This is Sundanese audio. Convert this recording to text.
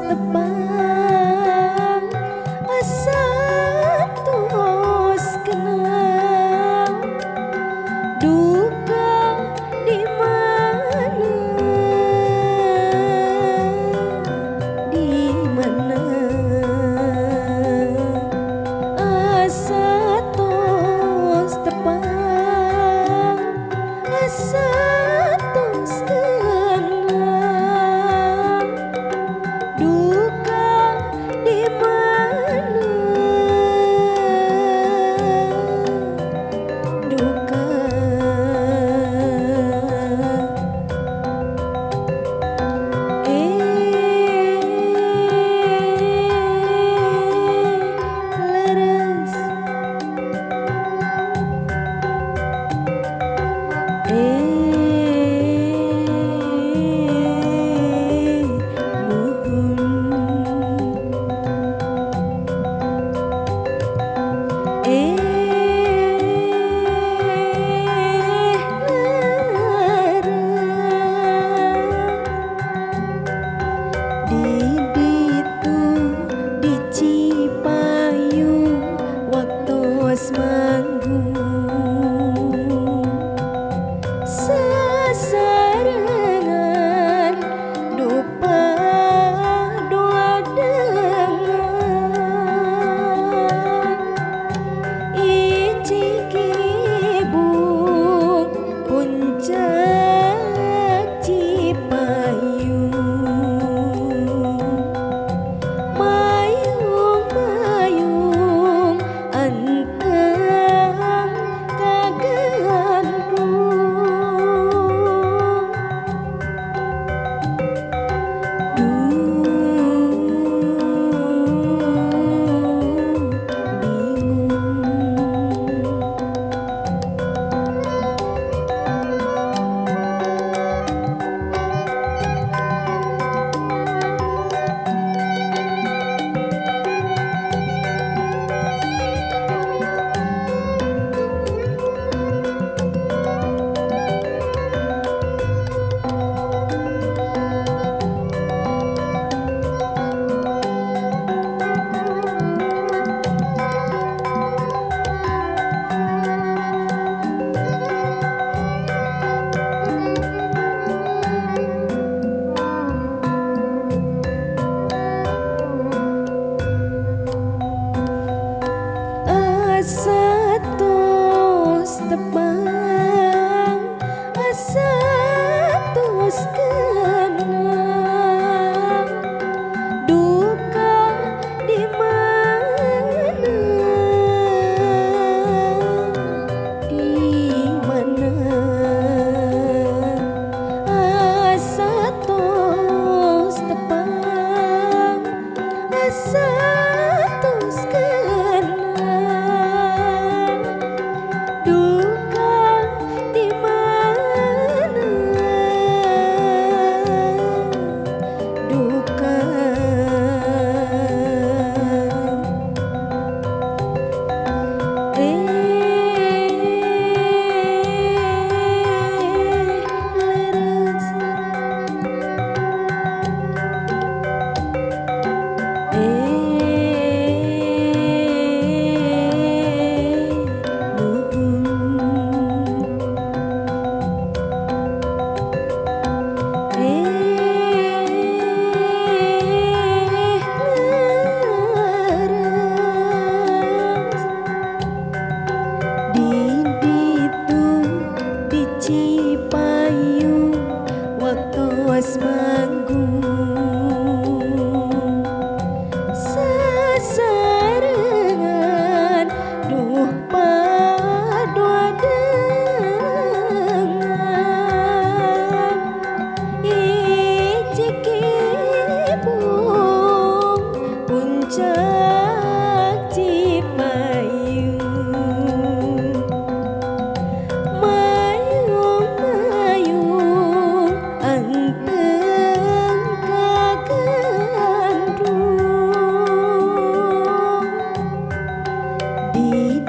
Tepang asa tos kenang duka di mana, di mana asa tos tepang asa tos kenang duka di mana, duka. Leres nuhun leres di ditu di Cipayung waktu manggung sasarengan dupa dua dengan Icikibung puncak Cipayung mayung-mayung anteng kagandrung. Duh bingung. Asa tos tepang asa tos kenang duka di mana, di mana asa tos tepang asa tos kenang duka di mana, duka. Leres nuhun leres di ditu di Cipayung waktu manggung sasarengan duh padua dengan Icikibung puncak Cipayung mayung-mayung anteng kagandrung. Di